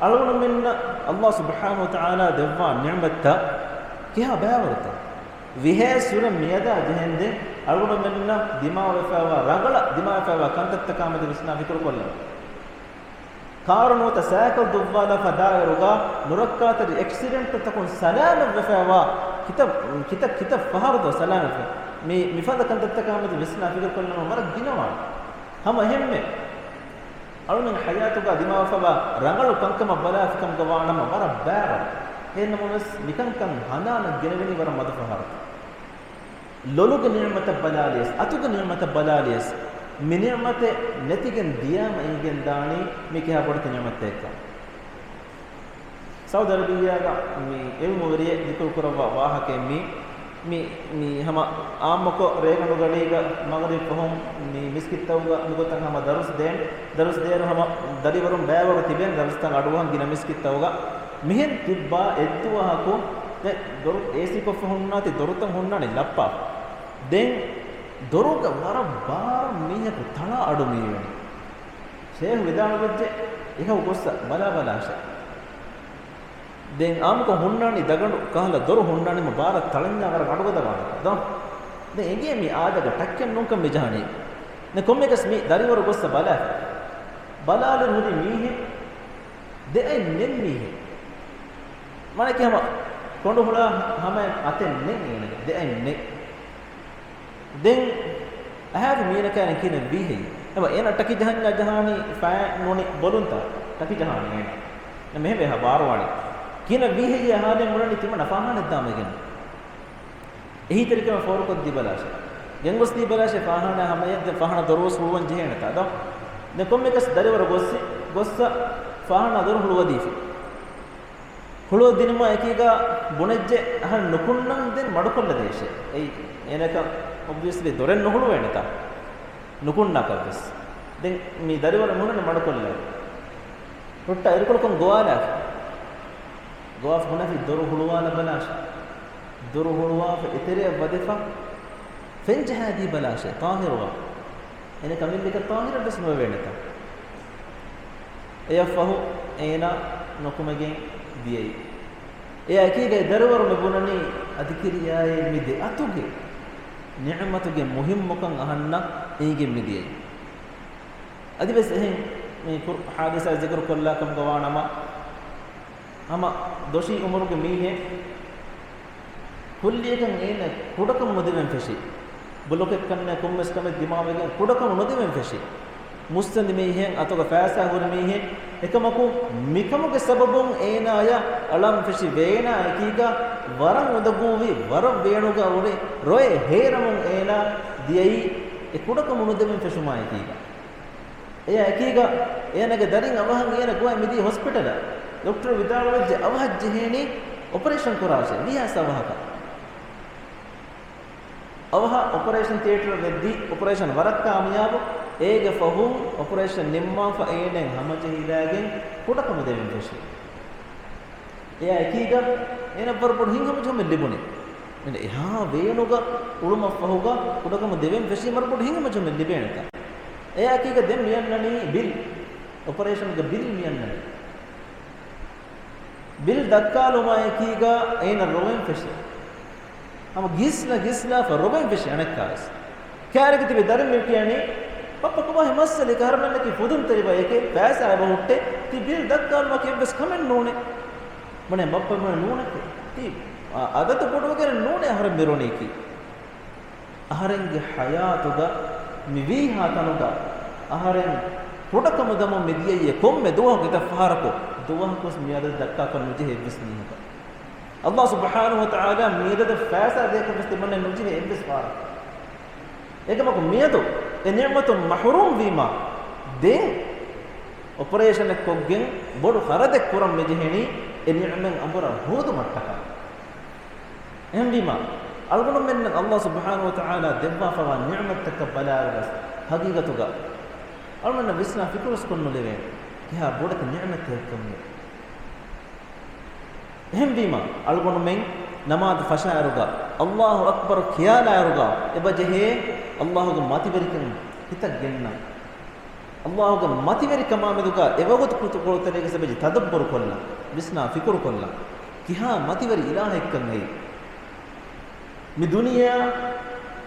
އަޅުގަނޑުމެންނަށް އައްލާހު ސުބްޙާނަހު ވަތަޢާލާ ދެއްވާ ނިޢުމަތްތައް ކިހާ ބައިވަރުތައް؟ ވިހޭ ސުރެން މިއަދާ ޖެހެންދެން އަޅުގަނޑުމެންނަށް ދިމާވެފައިވާ ރަނގަޅަށް ދިމާވެފައިވާ ކަންތައްތަކާމެދު ވިސްނާ ފިކުރުކޮށްލަމާ. ކާރު ނުވަތަ ސައިކަލް ދުއްވާލާފަ ދާއިރުގަ ނުރައްކާތެރި އެކްސިޑެންޓްތައްތަކުން ސަލާމަތްވެފައިވާ ކިތައް، ކިތައް، ކިތައް ފަހަރުތޯ ސަލާމަތްވެ؟ މި، މިފަދަ ކަންތައްތަކާމެދު ވިސްނާ ފިކުރުކޮށްލަމާ ވަރަށް ގިނަވާނެ. ހަމަ އެހެންމެ އަޅުގަނޑު ޙަޔާތުގަ ދިމާވެފައިވާ ރަނގަޅު ކަންކަމަށް ބަލާފިކަމުގަ ވާނަމަ ވަރަށް ބާރު. އެހެންނަމަވެސް މިކަންކަން ހަނދާނަށް ގެނެވެނީ ވަރަށް މަދު ފަހަރަކު. ލޮލުގެ ނިޢުމަތަށް ބަލާލިޔަސް، އަތުގެ ނިޢުމަތަށް ބަލާލިޔަސް، މި ނިޢުމަތެއް ނެތިގެން ދިޔާމަ އިނގެން ދާނީ މީ ކިހާ ބޮޑެތި ނިޢުމަތެއްކަން. ސައުދި އަރަބިއްޔާގަ މި ޢިލްމުވެރިއެއް ޛިކުރު ކުރައްވާ ވާހަކައެއް މީ. މި، މި ހަމަ އާއްމުކޮށް ރޭގަނޑުގަޑީގަ މަޣްރިބް ފަހުން މި މިސްކިތްތަކުގަ މިގޮތަށް ހަމަ ދަރުސް ދޭން. ދަރުސް ދޭއިރު ހަމަ ދަރިވަރުން ބައިވަރު ތިބޭން ދަރުސްތައް އަޑުއަހަން ގިނަ މިސްކިތްތަކުގަ. މިހެން ތިއްބާ އެއްދުވަހަކު ދެ ދޮރު އޭސީކޮށްފަ ހުންނާތި ދޮރުތައް ހުންނާނެ ލައްޕާފަ. ދެން ދޮރުގަ ވަރަށް ބާރަށް މީހަކު ތަޅާ އަޑު މިވެނީ. ޝޭހު ވިދާޅުވެއްޖެ އެކަކު ގޮއްސަ ބަލާބަލާށޭ. ދެން އާއްމުކޮށް ހުންނާނީ ދަގަނޑު ކަހަލަ ދޮރު ހުންނާނީމަ ބާރަށް ތަޅަންޏާ ވަރަށް އަޑުގަދަވާނެ ދޯ. ދެން އެނގޭ މީ އާދަގަ ޓައްކެއް ނޫންކަން މި ޖަހަނީ. ދެން ކޮންމެއަކަސް މި ދަރިވަރު ގޮއްސަ ބަލާފަ. ބަލާލި ހުރި މީހެއް ދެއަތް ނެތް މީހެއް. މާނައަކީ ހަމަ ކޮނޑު ހުޅާ ހަމައަށް އަތެއް ނެތް އޭނަގެ. ދެއަތް ނެތް. ދެން އަހާފި މީނަކާއިން ކިހިނެއް ވީހެއްޔޭ؟ އެބަ އޭނަ ޓަކި ޖަހަންޏާ ޖަހާނީ ފައިން ނޫނީ ބޮލުންތަ؟ ޓަކި ޖަހާނީ އޭނަ. ދެން މެހެން ވެ ހަ ބާރުވާނީ. ކިހިނެއް ވީހެއްޔޭ އަހާލެން އުޅެނީ ތިމަންނަ ފާހާނެއް ދާމެގެން. އެހީތެރިކަމެއް ފޯރުކޮށްދީބަލާށޭ. ގެންގޮސްދީބަލާށޭ ފާހާނާ ހަމަޔަށް ދެން ފާހާނާ ދޮރުވެސް ހުޅުވަން ޖެހޭނެތާ ދޯ؟ ދެން ކޮންމެއަކަސް ދަރިވަރު ގޮއްސި، ގޮއްސަ ފާހާނާ ދޮރު ހުޅުވަދީފި. ހުޅުވަދިނުމާ އެކީގަ ބުނެއްޖެ އަހަން ނުކުންނަން ދެން މަޑުކޮށްލަދޭށޭ. އެއީ، އޭނަކަށް އޮބްވިއަސްލީ ދޮރެއް ނުހުޅުވޭނެތާ. ނުކުންނާކަށްވެސް. ދެން މި ދަރިވަރު މިހުންނަނީ މަޑުކޮށްލަން. ހުއްޓާ އިރުކޮޅުކޮށް ގޮވާލާފި. ގޮވާފަ ބުނެފި ދޮރު ހުޅުވާލަބަލާށޭ. ދޮރު ހުޅުވާފަ އެތެރެއަށް ވަދެފަ. ފެންޖަހާދީބަލާށޭ ޠާހިރުވާ. އޭނަ ކަމިއްލިކަށް ޠާހިރަށްވެސް ނުވެވޭނެތަ؟ އެޔަށްފަހު އޭނާ ނުކުމެގެން ދިޔައީ. އެއާ އެކީގައި ދަރިވަރު މި ބުނަނީ އަދިކިރިޔާއޭ މި ދެ އަތުގެ ނިޢުމަތުގެ މުހިއްމުކަން އަހަންނަށް އެނގިގެން މި ދިޔައީ. އަދިވެސް އެހެން މި ކުރު-، ޙާދިސާ ޒިކުރު ކޮށްލާ ކަމުގަ ވާނަމަ، ހަމަ ދޮށީ އުމުރުގެ މީހެއް ކުއްލިއަކަށް އޭނަ ކުޑަކަމު ނުދެވެން ފެށި. ބްލޮކެއް ކަންނޭ ކޮންމެސް ކަމެއް ދިމާވެގެން ކުޑަކަމު ނުދެވެން ފެށި. މުއްސަނދި މީހެއް އަތުގަ ފައިސާ ހުރި މީހެއް އެކަމަކު މިކަމުގެ ސަބަބުން އޭނާޔަށް އަޅަން ފެށި ވޭނާ އެކީގަ ވަރަށް އުނދަގޫވި، ވަރަށް ވޭނުގަ އުޅި ރޮއެ ހޭރަމުން އޭނާ ދިޔައީ އެ ކުޑަކަމު ނުދެވެން ފެށުމާ އެކީގަ. އެޔާ އެކީގަ އޭނަގެ ދަރިން އަވަހަށް އޭނަ ގޮވައި މިދީ ހޮސްޕިޓަލަށް. ޑޮކްޓަރު ވިދާޅުވެއްޖެ އަވަހަށް ޖެހޭނީ އޮޕަރޭޝަން ކުރާށޭ. ވީހާސް އަވަހަކަށް. އަވަހަށް އޮޕަރޭޝަން ތިއޭޓަރަށް ވެއްދީ، އޮޕަރޭޝަން ވަރަށް ކާމިޔާބު. އޭގެ ފަހުން އޮޕަރޭޝަން ނިންމާފަ އޭނައަށް ހަމަޖެހިލާގެން ކުޑަކަމު ދެވެން ފެށި. އެޔާ އެކީގަ އޭނަ ވަރަށް ބޮޑު ހިތްހަމަޖެހުމެއް ލިބުނެ. މި އެހާ ވޭނުގަ އުޅުމަށްފަހުގަ ކުޑަކަމު ދެވެން ފެށީ ވަރަށް ބޮޑު ހިތްހަމަޖެހުމެއް ލިބޭނެތަ؟ އެޔާ އެކީގަ ދެން މިއަންނަނީ ބިލް. އޮޕަރޭޝަންގެ ބިލް މިއަންނަނީ. ބިލް ދައްކާލުމާ އެކީގަ އޭނަ ރޮވެން ފެށި. ހަމަ ގިސްލަ ގިސްލާފަ ރޮވެން ފެށި އަނެއްކާވެސް. ކައިރިގަ ތިބި ދަރިން މި ކިޔަނީ، ބައްޕަ ކޮބާހޭ މައްސަލައެއް؟ އަހަރެމެންނަކީ ފުދުންތެރި ބައެކޭ، ފައިސާ އެބަ ހުއްޓޭ، ތި ބިލް ދައްކާލުމަކީ އެއްވެސް ކަމެއް ނޫނޭ. ބުނޭ ބައްޕަ ބުނޭ ނޫނެކޭ. ތި އަ-، އަދަދު ބޮޑުވެގެން ނޫނޭ އަހަރެން މި ރޮނީކީ. އަހަރެންގެ ޙަޔާތުގަ މި ވީހާ ތަނުގަ އަހަރެން ކުޑަކަމު ދަމުން މި ދިޔައީ ކޮންމެ ދުވަހަކު އެތައް ފަހަރަކު؟ ދުވަހަކުވެސް މި އަދަދު ދައްކާކަށް ނުޖެހޭ އެއްވެސް މީހަކަށް. އައްލާހު ސުބްޙާނަހު ވަ ތަޢާލާ މިއަދަދަށް ފައިސާ ދޭކަށްވެސް ތިމަންނަ ނުޖެހޭ އެއްވެސް ފަހަރަކު. އެކަމަކު މިއަދު އެ ނިޢުމަތުން މަޙްރޫމް ވީމާ، ދެން އޮޕަރޭޝަނެއް ކޮށްގެން ބޮޑު ޚަރަދެއް ކުރަން މިޖެހެނީ އެ ނިޢުމަތް އަނބުރާ ހޯދުމަށްޓަކާ. އެހެންވީމާ، އަޅުގަނޑުމެންނަށް އައްލާހު ސުބްޙާނަހު ވަ ތަޢާލާ ދެއްވާފަވާ ނިޢުމަތްތަކަށް ބަލާއިރުވެސް، ހަގީގަތުގަ އަޅުގަނޑަށް ވިސްނާ ފިކުރުވެސް ކޮށްނުލެވޭނެ، ކިހާ ބޮޑެތި ނިޢުމަތެއްކަން މި. އެހެންވީމާ، އަޅުގަނޑުމެން ނަމާދު ފަށާއިރުގަ، އައްލާހު އަކްބަރު ކިޔާލާއިރުގަ، އެބަ ޖެހޭ އައްލާހުގެ މަތިވެރިކަން ހިތަށް ގެންނަން. އައްލާހުގެ މަތިވެރިކަމާމެދުގަ އެވަގުތު ކުތުކޮޅުތެރޭގަ އެބަޖެހޭ ތަދައްބުރު ކޮށްލަން، ވިސްނާ ފިކުރު ކޮށްލަން. ކިހާ މަތިވެރި އިލާހެއްކަން އެއީ؟ މި ދުނިޔެއާ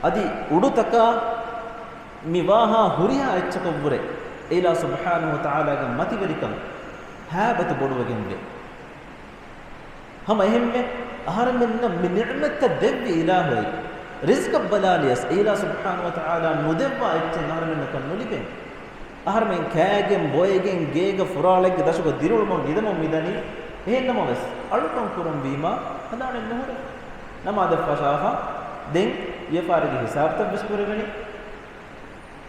އަދި އުޑުތަކާ މި ވާހާ ހުރިހާ އެއްޗަކަށްވުރެ އެ އިލާހު ސުބްޙާނަހު ވަ ތަޢާލާގެ މަތިވެރިކަން ހައިބަތު ބޮޑުވެގެންވޭ. ހަމަ އެހެންމެ އަހަރެމެންނަށް މި ނިޢުމަތްތައް ދެއްވި އިލާހުއެއް، ރިޒްޤަށް ބަލާލިޔަސް އެ އިލާހު ސުބްޙާނަހު ވަ ތަޢާލާ ނުދެއްވާ އެއްޗެއް އަހަރެމެންނަކަށް ނުލިބޭ. އަހަރެމެން ކައިގެން ބޮއެގެން ގޭގަ ފުރާޅެއްގެ ދަށުގަ ދިރިއުޅުމުން ނިދަމުން މިދަނީ. އެހެންނަމަވެސް، އަޅުކަން ކުރަން ވީމާ ހަނދާނެއް ނުހުރޭ. ނަމާދަށް ފަށާފަ، ދެން ވިޔަފާރިގެ ހިސާބުތައް ވެސް ކުރެވެނީ.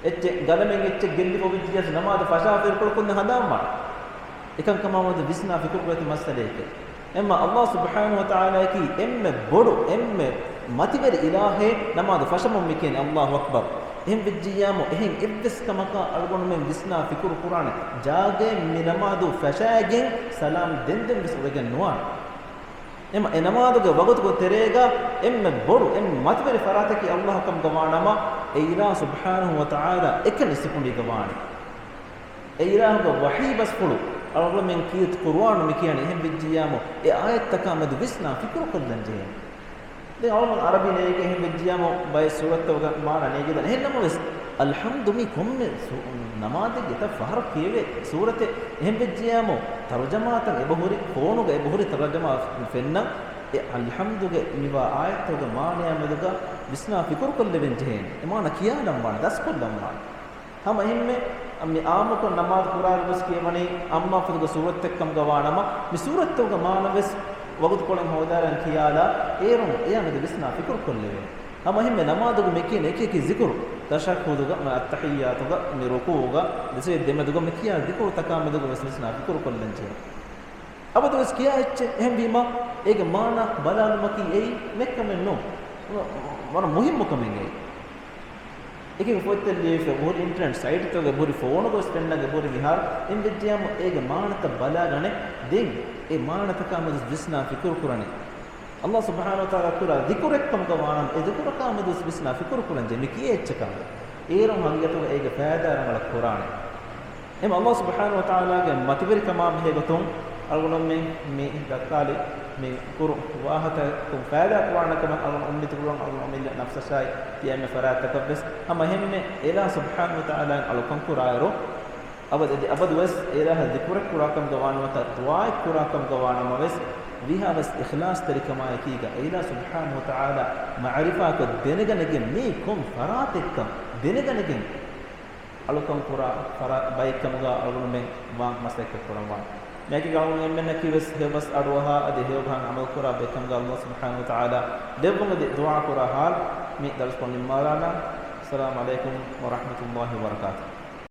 އެއްޗެއް ގަލަމެއް އެއްޗެއް ގެއްލިފަ އޮވެއްޖިޔަސް ނަމާދު ފަށާފަ އިރުކޮޅަކުން ހަނދާންވާނެ. އެކަންކަމާމެދު ވިސްނާ ފިކުރުކުރެއްވި މައްސަލައެކޭ. އެމަ ﷲ ސުބްޙާނަހޫ ވަތަޢާލާއަކީ އެންމެ ބޮޑު، އެންމެ މަތިވެރި އިލާހެއް. ނަމާދު ފަށަމުން މި ކިޔަނީ ﷲ އަކްބަރު. އެހެން ވެއްޖިއްޔާމު، އެހެން އެއްވެސް ކަމަކާ އަޅުގަނޑުމެން ވިސްނާ ފިކުރު ކުރާނެ ޖާގައެއް މި ނަމާދު ފަށައިގެން ސަލާމް ދެންދެން ވެސް އުޅެގެން ނުވާނެ. އެމަ އެ ނަމާދުގެ ވަގުތުގެ ތެރޭގަ އެންމެ ބޮޑު، އެންމެ މަތިވެރި ފަރާތަކީ ﷲ ކަމުގަ ވާނަމަ، އެ އިލާހު ސުބްޙާނަހޫ ވަތަޢާލާ އެކަނި ސިކުނޑީގަ ވާނެ. އެ އިލާހުގެ ވަޙީ ބަސްފުޅު އަޅުގަނޑުމެން ކީރިތި ޤުރުއާނު މި ކިޔަނީ. އެހެން ވެއްޖިއްޔާމު، އެ އާޔަތްތަކާ މެދު ވިސްނާ ފިކުރު ކޮށްލަން ޖެހޭނެ. ދެން އަޅުގަނޑު އަރަބި ނޭގެ އެހެން ވެއްޖިއްޔާމު، ބައެއް ސޫރަތްތަކުގެ މާނަ ނޭގެދާނެ. އެހެން ނަމަވެސް، އަލްޙަމްދު މީ ކޮންމެ ސޫ-، ނަމާދެއްގެ އެތައް ފަހަރަށް ކިޔެވޭ ސޫރަތެއް. އެހެން ވެއްޖިއްޔާމު، ތަރުޖަމާތައް އެބަހުރި، ފޯނުގަ އެބަހުރި ތަރުޖަމާ ފެންނަން، އެ އަލްޙަމްދުގެ މިވާ އާޔަތްތަކުގެ މާނަޔާ މެދުގަ ވިސްނާ ފިކުރު ކޮށްލެވެން ޖެހޭނެ. އެ މާނަ ކިޔާލަން ވާނެ، ދަސްކޮށްލަން ވާނެ. ހަމަ އެހެންމެ މި އާއްމުކޮށް ނަމާދު ކުރާއިރު ވެސް ކިޔަވަނީ އައްމާ ފޮތުގެ ސޫރަތެއްކަމުގަ ވާނަމަ، މި ސޫރަތްތަކުގެ މާނަ ވެސް ވަގުތުކޮޅެއް ހޯދާލަން ކިޔާލާ، އޭރުން އެއާ މެދު ވިސްނާ ފިކުރު ކޮށްލެވޭނެ. ހަމަ އެހެންމެ ނަމާދުގެ މި ކިޔަން އެކި އެކި ޒިކުރު، ތަޝައްހުދުގަ، މި އައްތަޙިއްޔާތުގަ، މި ރުކޫޢުގަ، ދެސައްޔަ ދެމެދުގަ މި ކިޔާ ޒިކުރުތަކާ މެދުގަ ވެސް ވިސްނާ ފިކުރު ކޮށްލަން ޖެހޭ. އަބަދުވެސް ކިޔާ އެއްޗެއް. އެހެންވީމަ، އޭގެ މާނަ ބަލާލުމަކީ އެއީ ނެއްކަމެއް ނޫން. ވަރަށް މުހިއްމު ކަމެއް އެއީ. އެކި ފޮތްތައް ލިޔެފަ އެބަހުރި އިންޓަރނެޓް ސައިޓްތަކުގަ އެބަހުރި ފޯނުގަ ވެސް ފެންނަ އެބަހުރި މިހާރު އެހެން ވެއްޖިއްޔާމު އޭގެ މާނަތައް ބަލާގަނެ. ދެން އެ މާނަތަކާ މެދު ވިސްނާ ފިކުރު ކުރަނީ. ﷲ ސުބްޙާނަހޫ ވަތަޢާލާ ކުރާ ޛިކުރެއްކަމުގަ ވާނަމަ، އެ ޛިކުރަކާ މެދު ވިސްނާ ފިކުރު ކުރަން ޖެހޭ. މި ކިޔޭ އެއްޗަކާ އޭރުން ހަގީގަތުގަ އޭގެ ފައިދާ ރަނގަޅަށް ކުރާނެ. އެމަ ﷲ ސުބްޙާނަހޫ ވަތަޢާލާގެ މަތިވެރިކަމާ ބެހޭގޮތުން އަޅުގަނޑުމެން މި ދައްކާލި މި ކުރު ވާހަކައަކުން ފައިދާ ކުރާނެ ކަމަށް އަޅުގަނޑު އުއްމީދު ކުރަން. އަޅުގަނޑު އުއްމީދު ނަފްސަށާއި ތިޔަ އެންމެ ފަރާތްތަކަށްވެސް ހަމަ އެހެންމެ އެ އިލާހު ސުބްޙާނަހޫ ވަތަޢާލާއަށް އަޅުކަން ކުރާއިރު، އަބަދު އަދި އަބަދުވެސް އެ އިލާހަށް ޛިކުރެއް ކުރާކަމުގަ ވާނަމަ، ދުޢާއެއް ކުރާކަމުގަ ވާނަމަވެސް، ވީހާވެސް އިޚްލާޞްތެރިކަމާއެކީގަ އެ އިލާހު ސުބްޙާނަހޫ ވަތަޢާލާ މަޢުރިފާކޮށް ދެނެގަނެގެން މީ ކޮން ފަރާތެއްކަން ދެނެގަނެގެން އަޅުކަން ކުރާ ފަރާ-، ބައެއްކަމުގަ އަޅުގަނޑުމެން ވާން މަސައްކަތް ކުރަންވާނެ. މިއަކީ އަޅުގަނޑު އެންމެންނަކީ ވެސް ހެޔޮބަސް އަޑުއަހާ އަދި ހެޔޮބަހަށް ޢަމަލު ކުރާ ބައެއްކަމުގަ ﷲ ސުބްޙާނަހޫ ވަތަޢާލާ ދެއްވުން އަދި ދުޢާ ކުރާ ޙާލު މި ދަރުސްކޮށް ނިންމާލާނަން. އައްސަލާމު ޢަލައިކުމް ވަރަޙްމަތުﷲި ވަބަރަކާތުހު.